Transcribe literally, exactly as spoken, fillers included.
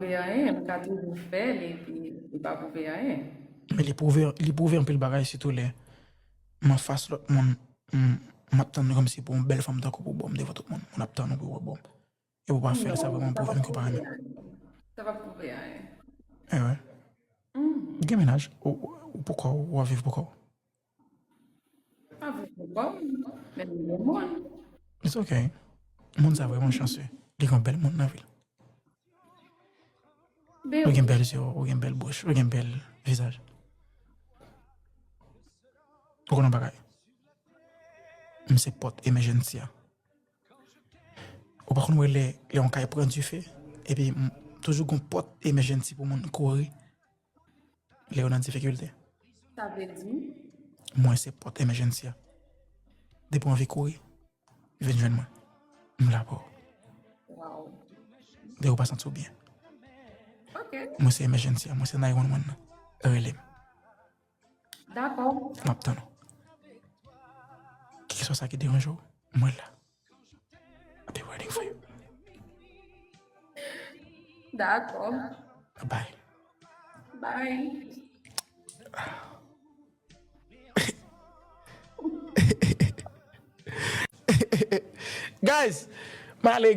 pwouve anyen, m ka toujou fè l epi li pa pwouve anyen. Men li pwouve, li pwouve anpil bagay, sitou lè m anfas lòt moun, m, m ap tann kòmsi pou yon bèl fanm tankou pou bò m devan tout moun. Moun ap tann ou pou wè bò m. E pou pa fè l, sa vrèman pwouve m ke w pa renmen m. Sa pa pwouve anyen. E wè. Ou gen mennaj, ou, ou poko, w ap viv poko. Pa viv pou kò m, men m gen moun. It's ok. Moun sa vrèman chanse. Li gen bèl moun nan vil. Ben Ou gen bèl zye, ou gen bèl bouch, ou gen bèl vizaj. Ou konnen bagay. M se pòt emergency a. Ou pa konn wè lè, lè yon kay pran dife, epi m, toujou gon pòt emergency pou moun kouri lè yo nan difikilte. Sa vle di, Mwen se pòt emergency a. Depi w anvi kouri, vin jwenn mwen. M la pou ou. Wow. Depi w pa santi w byen. Ok. Mwen se emergency a, mwen se nine one one nan. Rele m. Dakò. M ap tann ou. Kèlkeswa sa ki deranje w, mwen la. I'll be waiting for you. Dakò. Bye. Bye. Guys, m ale,